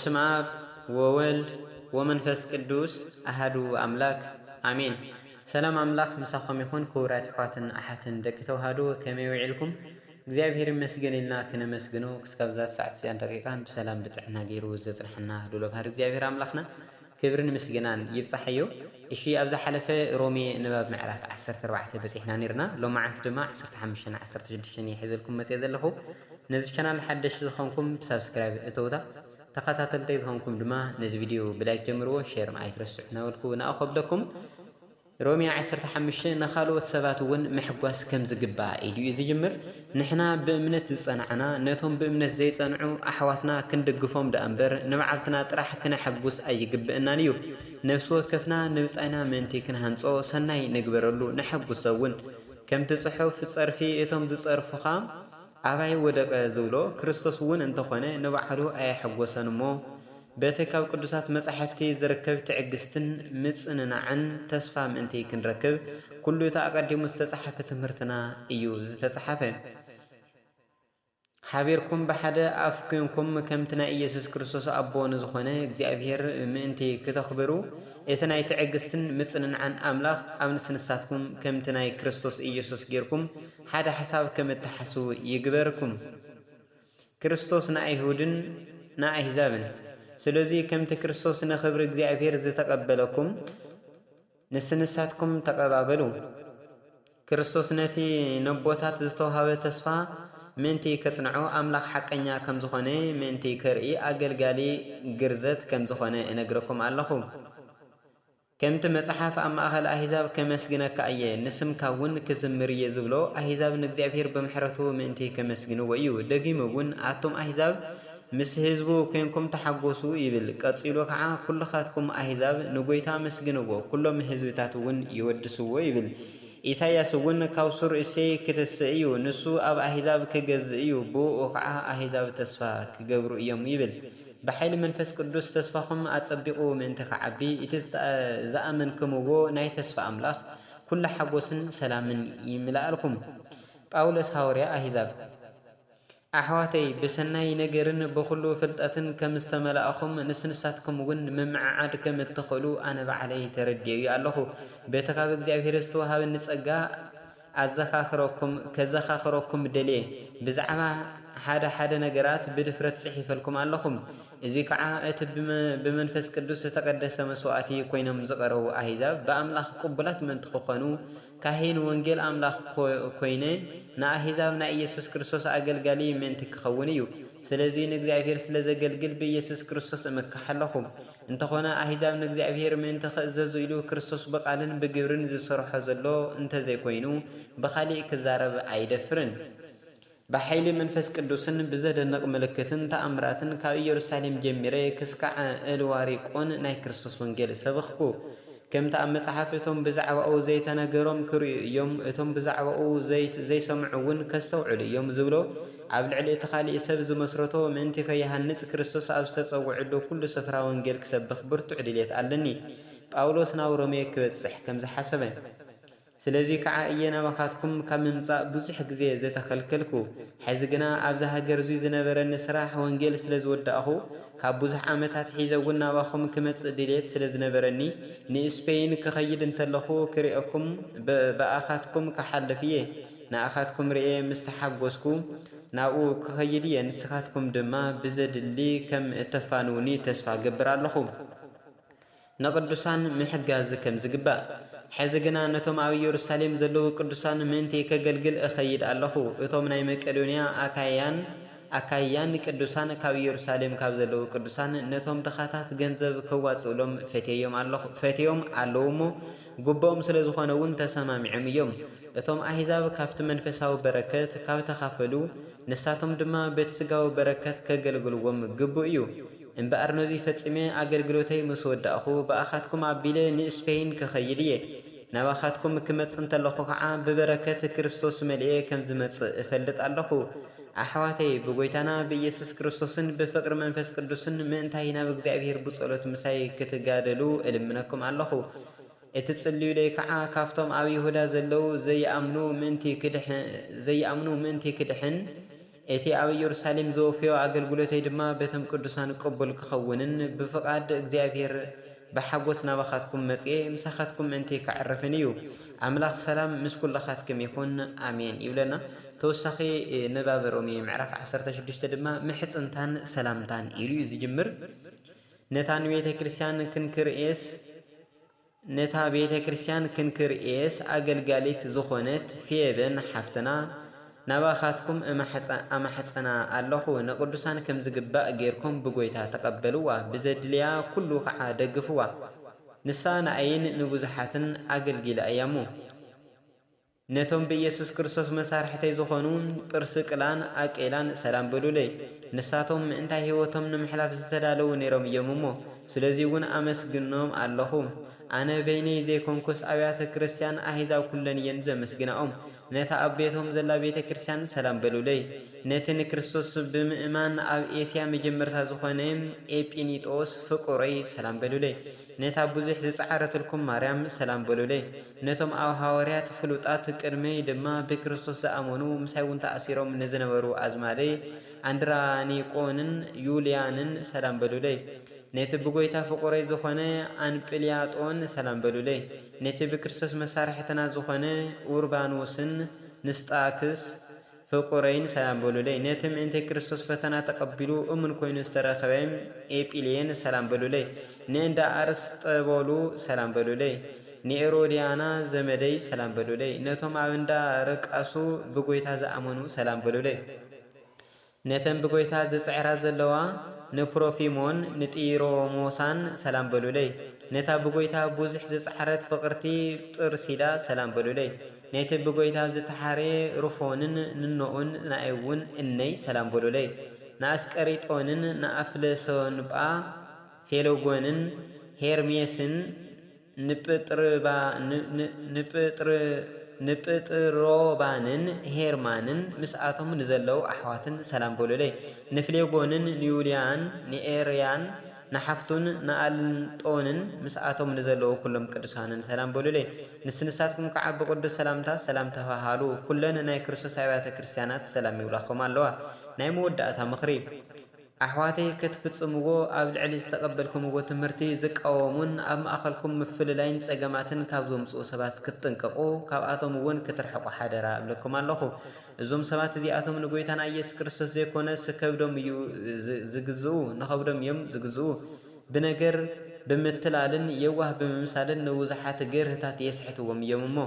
በስመ አብ ወወልድ ወመንፈስ ቅዱስ አሃዱ አምላክ አሜን። ሰላም ኣምላኽ ምሳኹም ይኹን። ክቡራት ኣሕዋትን ኣሓትን ደቂ ተዋህዶ፣ ከመይ ውዒልኩም? እግዚኣብሔር ይመስገን ኢልና ክነመስግኖ፣ ክስካብ እዛ ሰዓት እዚኣን ደቂቃን ብሰላም ብጥዕና ገይሩ ዘጽንሐና ልኡለ ባህሪ እግዚኣብሔር ኣምላኽና ክብርን ምስጋናን ይብጻሓዮ። እሺ፣ ኣብ ዝሓለፈ ሮሜ ንባብ ምዕራፍ ዓሰርተ ኣርባዕተ በጺሕና ነይርና። ሎማዓንቲ ድማ ዓሰርተ ሓሙሽተን ዓሰርተ ሽዱሽተን እየ ሒዘልኩም መጽየ ዘለኹ። ነዚ ቻናል ሓደሽቲ ዝኾንኩም ሳብስክራይብ እተውታ፣ ተኸታተልተይ ዝኾንኩም ድማ ነዚ ቪድዮ ብላይክ ጀምርዎ፣ ሼር ምኣይ ትረስዑ እናበልኩ ንኣኹ ከብለኩም። ሮሜ ዓሰርተ ሓሙሽተ ንኻልኦት ሰባት እውን ምሕጓስ ከም ዝግባእ ኢሉ እዩ ዝጅምር። ንሕና ብእምነት ዝጸናዕና፣ ነቶም ብእምነት ዘይጸንዑ ኣሕዋትና ክንድግፎም ደኣ እምበር፣ ንባዕልትና ጥራሕ ክነሐጉስ ኣይግብእናን እዩ። ነፍሲ ወከፍና ንብጻይና ምእንቲ ክንሃንጾ፣ ሰናይ ንግበረሉ፣ ንሐጉሶ እውን። ከምቲ ጽሑፍ፣ ጸርፊ እቶም ዝጸርፉኻ ኣባይ ወደቐ ዝብሎ፣ ክርስቶስ እውን እንተኾነ ንባዕሉ ኣየሐጎሰን እሞ፣ በቲ ካብ ቅዱሳት መጻሕፍቲ ዝርከብ ትዕግስትን ምጽንናዕን ተስፋ ምእንቲ ክንረክብ፣ ኩሉ እቲ ኣቐዲሙ ዝተጻሕፈ ትምህርትና እዩ ዝተጻሕፈ። ሓቢርኩም ብሓደ ኣፍ ኴንኩም፣ ከምቲ ናይ ኢየሱስ ክርስቶስ ኣቦ ንዝኾነ እግዚኣብሔር ምእንቲ ክተኽብሩ፣ እቲ ናይ ትዕግስትን ምጽንናዕን ኣምላኽ ኣብ ንስንሳትኩም ከምቲ ናይ ክርስቶስ ኢየሱስ ጌርኩም ሓደ ሓሳብ ከም እትሓስቡ ይግበርኩም። ክርስቶስ ንኣይሁድን ንኣህዛብን። ስለዚ ከምቲ ክርስቶስ ንኽብሪ እግዚኣብሔር ዝተቐበለኩም፣ ንስንሳትኩም ተቐባበሉ። ክርስቶስ ነቲ ነቦታት ዝተዋህበ ተስፋ ምእንቲ ከጽንዖ፣ ኣምላኽ ሓቀኛ ከም ዝኾነ ምእንቲ ከርኢ፣ ኣገልጋሊ ግርዘት ከም ዝኾነ እነግረኩም ኣለኹ። ከምቲ መጽሓፍ፣ ኣብ ማእከል ኣህዛብ ከመስግነካ እየ፣ ንስምካ እውን ክዝምር እየ ዝብሎ፣ ኣህዛብ ንእግዚኣብሔር ብምሕረቱ ምእንቲ ከመስግንዎ እዩ። ደጊሙ እውን፣ ኣቱም ኣህዛብ፣ ምስ ህዝቡ ኴንኩም ተሓጎሱ ይብል። ቀጺሉ ከኣ፣ ኩልኻትኩም ኣህዛብ ንጎይታ ኣመስግንዎ፣ ኩሎም ህዝብታት እውን የወድስዎ ይብል። ኢሳይያስ እውን፣ ካብ ሱር እሴይ ክትስእ እዩ፣ ንሱ ኣብ ኣህዛብ ክገዝእ እዩ፣ ብእኡ ኸዓ ኣህዛብ ተስፋ ክገብሩ እዮም ይብል። ብሓይሊ መንፈስ ቅዱስ ተስፋኹም ኣጸቢቑ ምእንቲ ክዓቢ፣ እቲ ዝተ-፣ ዝኣመንክምዎ ናይ ተስፋ ኣምላኽ ኩሉ ሓጎስን ሰላምን ይምላኣልኩም። ጳውሎስ ሃዋርያ ኣህዛብ። ኣሕዋተይ፣ ብሰናይ ነገርን ብኹሉ ፍልጠትን ከም ዝተመላእኹም፣ ንስንሳትኩም እውን ምምዕዓድ ከም እትኽእሉ ኣነ ባዕለይ ተረዲኤዮ ኣለኹ። በቲ ካብ እግዚኣብሔር ዝተዋሃበኒ ጸጋ ኣዘኻኽረኩም፣ ከዘኻኽረኩም ደልየ። ብዛዕባ ሓደ ሓደ ነገራት ብድፍረት ጽሒፈልኩም ኣለኹም። እዚ ከኣ እቲ ብመ-፣ ብመንፈስ ቅዱስ ዝተቐደሰ መስዋእቲ ኮይኖም ዝቐረቡ ኣህዛብ ብኣምላኽ ቅቡላት ምእንቲ ክኾኑ፣ ካህን ወንጌል ኣምላኽ ኮ-፣ ኮይነ፣ ንኣህዛብ ናይ ኢየሱስ ክርስቶስ ኣገልጋሊ ምእንቲ ክኸውን እዩ። ስለዚ ንእግዚኣብሔር ስለ ዘገልግል ብኢየሱስ ክርስቶስ እምካሕ ኣለኹ። እንተኾነ ኣህዛብ ንእግዚኣብሔር ምእንቲ ክእዘዙ ኢሉ ክርስቶስ ብቓልን ብግብርን ዝሰርሖ ዘሎ እንተዘይኮይኑ፣ ብኻሊእ ክዛረብ ኣይደፍርን። ብሓይሊ መንፈስ ቅዱስን ብዘደንቕ ምልክትን ተኣምራትን ካብ ኢየሩሳሌም ጀሚረ ክስካዕ እልዋሪቆን ናይ ክርስቶስ ወንጌል ሰበኽኩ። ከምቲ ኣብ መጽሓፍ፣ "እቶም ብዛዕባኡ ዘይተነገሮም ክርእዩ እዮም፣ እቶም ብዛዕባኡ ዘይ-፣ ዘይሰምዑ እውን ከስተውዕሉ እዮም" ዝብሎ፣ ኣብ ልዕሊ እቲ ካልእ ሰብ ዝመስረቶ፣ ምእንቲ ከይሃንጽ ክርስቶስ ኣብ ዝተጸውዐሉ ኩሉ ስፍራ ወንጌል ክሰብኽ ብርቱዕ ድልየት ኣለኒ። ጳውሎስ ናብ ሮሜ ክበጽሕ ከም ዝሓሰበ። ስለዚ ከኣ እየ ናባኻትኩም ካብ ምምጻእ ብዙሕ ግዜ ዝተኸልከልኩ። ሕዚ ግና ኣብዚ ሃገር እዙይ ዝነበረኒ ስራሕ ወንጌል ስለ ዝወዳእኹ፣ ካብ ብዙሕ ዓመታት ሒዘ እውን ናባኹም ክመጽእ ድልየት ስለ ዝነበረኒ፣ ንእስፔይን ክኸይድ እንተለኹ ክርእየኩም፣ ብ-፣ ብኣኻትኩም ክሓልፍ እየ። ንኣኻትኩም ርእየ ምስ ተሓጎስኩ፣ ናብኡ ክኸይድ እየ። ንስኻትኩም ድማ ብዘድሊ ከም እተፋንዉኒ ተስፋ እገብር ኣለኹ። ንቅዱሳን ምሕጋዝ ከም ዝግባእ። ሕዚ ግና ነቶም ኣብ ኢየሩሳሌም ዘለዉ ቅዱሳን ምእንቲ ከገልግል እኸይድ ኣለኹ። እቶም ናይ መቄዶንያ፣ ኣካያን፣ ኣካይያን ቅዱሳን፣ ካብ ኢየሩሳሌም ካብ ዘለዉ ቅዱሳን ነቶም ድኻታት ገንዘብ ከዋጽእሎም ፈትየዮም ኣለኹ፣ ፈትዮም ኣለዉ እሞ፣ ግቡኦም ስለ ዝኾነ እውን ተሰማሚዖም እዮም። እቶም ኣህዛብ ካብቲ መንፈሳዊ በረከት ካብ ተኻፈሉ፣ ንሳቶም ድማ በቲ ስጋዊ በረከት ከገልግልዎም ግቡእ እዩ። እምበኣር ነዙይ ፈጺመ ኣገልግሎተይ ምስ ወዳእኹ፣ ብኣኻትኩም ኣቢለ ንእስፔይን ክኸይድ እየ። ናባኻትኩም ክመጽእ እንተለኹ ኸዓ፣ ብበረከት ክርስቶስ መሊኤ ከም ዝመጽእ እፈልጥ ኣለኹ። ኣሕዋተይ፣ ብጎይታና ብኢየሱስ ክርስቶስን ብፍቕሪ መንፈስ ቅዱስን ምእንታይ ናብ እግዚኣብሔር ብጸሎት ምሳይ ክትጋደሉ እልምነኩም ኣለኹ። እትጽልዩለይ ከኣ ካብቶም ኣብ ይሁዳ ዘለዉ ዘይኣምኑ ምእንቲ ክድሕ-፣ ዘይኣምኑ ምእንቲ ክድሕን፣ እቲ ኣብ ኢየሩሳሌም ዘወፈዮ ኣገልግሎተይ ድማ በቶም ቅዱሳን ቅቡል ክኸውንን ብፍቓድ እግዚኣብሔር ብሓጎስ ናባኻትኩም መጽኤ ምሳኻትኩም ምእንቲ ከዕርፍን እዩ። ኣምላኽ ሰላም ምስ ኩልኻትኩም ይኹን፣ ኣሜን ይብለና። ተወሳኺ ንባብ ሮሜ ምዕራፍ ዓሰርተ ሽዱሽተ ድማ ምሕጽንታን ሰላምታን ኢሉ እዩ ዝጅምር። ነታ ንቤተ ክርስቲያን ክንክርእየስ ነታ ቤተ ክርስቲያን ክንክርእየስ ኣገልጋሊት ዝኾነት ፌበን ሓፍትና ናባኻትኩም እማሕጸ-፣ ኣማሕጸና ኣለኹ። ንቅዱሳን ከም ዝግባእ ጌርኩም ብጎይታ ተቐበልዋ፣ ብዘድልያ ኩሉ ኸዓ ደግፍዋ። ንሳ ንኣይን ንብዙሓትን ኣገልጊላ እያ እሞ። ነቶም ብኢየሱስ ክርስቶስ መሳርሕተይ ዝኾኑ ጵርስቅላን ኣቄላን ሰላም በሉለይ። ንሳቶም ምእንታይ ህይወቶም ንምሕላፍ ዝተዳለዉ ነይሮም እዮም እሞ፣ ስለዚ እውን ኣመስግኖም ኣለኹ። ኣነ በይነይ ዘይኮንኩስ፣ ኣብያተ ክርስቲያን ኣህዛብ ኩለን እየን ዘመስግናኦም። ነታ ኣብ ቤቶም ዘላ ቤተ ክርስቲያን ሰላም በሉለይ። ነቲ ንክርስቶስ ብምእማን ኣብ ኤስያ መጀመርታ ዝኾነ ኤጲኒጦስ ፍቁረይ ሰላም በሉለይ። ነታ ብዙሕ ዝጸዓረትልኩም ማርያም ሰላም በሉለይ። ነቶም ኣብ ሃዋርያት ፍሉጣት፣ ቅድመይ ድማ ብክርስቶስ ዝኣመኑ፣ ምሳይ እውን ተኣሲሮም ንዝነበሩ ኣዝማደይ ኣንድራኒቆንን ዩልያንን ሰላም በሉለይ። ነቲ ብጎይታ ፍቁረይ ዝኾነ ኣንጵልያጦን ሰላም በሉለይ። ነቲ ብክርስቶስ መሳርሕትና ዝኾነ ኡርባኖስን ንስጣክስ ፍቁረይን ሰላም በሉለይ። ነቲ ምእንቲ ክርስቶስ ፈተና ተቐቢሉ እሙን ኮይኑ ዝተረኸበ ኤጲልየን ሰላም በሉለይ። ንእንዳ ኣርስጠቦሉ ሰላም በሉለይ። ንኤሮድያና ዘመደይ ሰላም በሉለይ። ነቶም ኣብ እንዳ ርቃሱ ብጎይታ ዝኣመኑ ሰላም በሉለይ። ነተን ብጎይታ ዝጽዕራ ዘለዋ ንፕሮፊሞን ንጢሮሞሳን ሰላም በሉለይ። ነታ ብጎይታ ብዙሕ ዝጸዓረት ፍቕርቲ ጵርሲዳ ሰላም በሉለይ። ነቲ ብጎይታ ዝተሓርየ ሩፎንን ንኖኡን ንኣይ እውን እነይ ሰላም በሉለይ። ንኣስቀሪጦንን ንኣፍለሶንጳ ፌሎጎንን ሄርሜስን ንጵጥርባ-፣ ን-፣ ን-፣ ንጵጥር-፣ ንጵጥሮባንን ሄርማንን ምስኣቶም ንዘለዉ ኣሕዋትን ሰላም በሉለይ። ንፍሌጎንን ንዩልያን ንኤርያን ንሓፍቱን ንኣልንጦንን ምስኣቶም ንዘለዉ ኩሎም ቅዱሳንን ሰላም በሉለይ። ንስንሳትኩም ከዓ ብቅዱስ ሰላምታ ሰላም ተባሃሉ። ኩለን ናይ ክርስቶስ ኣብያተ ክርስቲያናት ሰላም ይብላኹም ኣለዋ። ናይ መወዳእታ ምኽሪ። ኣሕዋተይ፣ ክትፍጽምዎ ኣብ ልዕሊ ዝተቐበልኩምዎ ትምህርቲ ዝቃወሙን ኣብ ማእኸልኩም ምፍልላይን ጸገማትን ካብ ዘምጽኡ ሰባት ክትጥንቀቑ፣ ካብኣቶም እውን ክትርሕቁ ሓደራ እብለኩም ኣለኹ። እዞም ሰባት እዚኣቶም ንጎይታና ኢየሱስ ክርስቶስ ዘይኮነስ ከብዶም እዩ ዝ-፣ ዝግዝኡ፣ ንኸብዶም እዮም ዝግዝኡ። ብነገር ብምትላልን የዋህ ብምምሳልን ንብዙሓት ገርህታት የስሕትዎም እዮም እሞ፣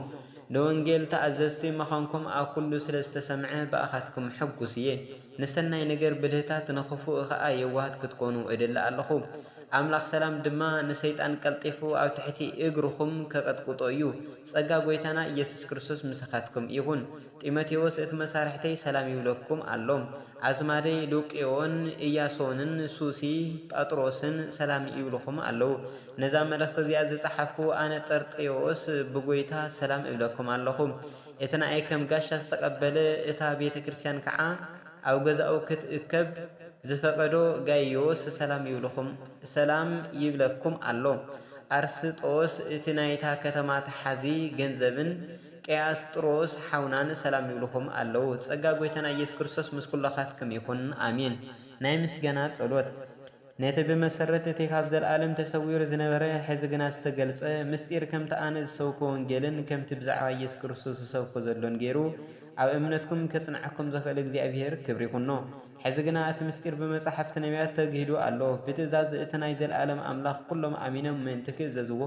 ንወንጌል ተኣዘዝቲ ምዃንኩም ኣብ ኩሉ ስለ ዝተሰምዐ ብኣኻትኩም ሕጉስ እየ። ንሰናይ ነገር ብልህታት፣ ንኽፉእ ኸኣ የዋሃት ክትኮኑ እደሊ ኣለኹ። ኣምላኽ ሰላም ድማ ንሰይጣን ቀልጢፉ ኣብ ትሕቲ እግርኹም ከቐጥቅጦ እዩ። ጸጋ ጐይታና ኢየሱስ ክርስቶስ ምሳኻትኩም ይኹን። ጢሞቴዎስ እቲ መሳርሕተይ ሰላም ይብለኩም ኣሎ። ኣዝማደይ ሉቅዮን ኢያሶንን ሱሲ ጳጥሮስን ሰላም ይብልኹም ኣለዉ። ነዛ መልእኽቲ እዚኣ ዝጸሓፍኩ ኣነ ጠርጥዮስ ብጐይታ ሰላም እብለኩም ኣለኹ። እቲ ንኣይ ከም ጋሻ ዝተቐበለ፣ እታ ቤተ ክርስቲያን ከዓ ኣብ ገዛኡ ክትእከብ ዝፈቐዶ ጋይዮስ ሰላም ይብልኹም፣ ሰላም ይብለኩም ኣሎ። ኣርስጦስ እቲ ናይታ ከተማ ተሓዚ ገንዘብን ቀያስጥሮስ ሓውናን ሰላም ይብልኹም ኣለዉ። ጸጋ ጐይታና ኢየሱስ ክርስቶስ ምስ ኩላኻትኩም ይኹን። ኣሜን። ናይ ምስጋና ጸሎት። ነቲ ብመሰረት እቲ ካብ ዘለኣለም ተሰዊሩ ዝነበረ፣ ሕዚ ግና ዝተገልጸ ምስጢር፣ ከምቲ ኣነ ዝሰብኮ ወንጌልን ከምቲ ብዛዕባ ኢየሱስ ክርስቶስ ዝሰብኮ ዘሎን ገይሩ ኣብ እምነትኩም ከጽንዓኩም ዝኽእል እግዚኣብሔር ክብሪ ይኹኖ። ሕዚ ግና እቲ ምስጢር ብመጻሕፍቲ ነቢያት ተግሂዱ ኣሎ። ብትእዛዝ እቲ ናይ ዘለኣለም ኣምላኽ ኩሎም ኣሚኖም ምእንቲ ክእዘዝዎ፣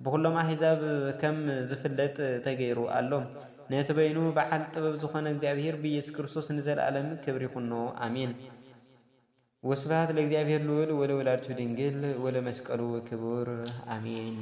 ብኹሎም ኣህዛብ ከም ዝፍለጥ ተገይሩ ኣሎ። ነቲ በይኑ በዓል ጥበብ ዝኾነ እግዚኣብሔር ብኢየሱስ ክርስቶስ ንዘለኣለም ክብሪ ይኹኖ። ኣሜን። ወስብሐት ለእግዚኣብሔር ልዑል ወለወላዲቱ ድንግል ወለመስቀሉ ክቡር። ኣሜን።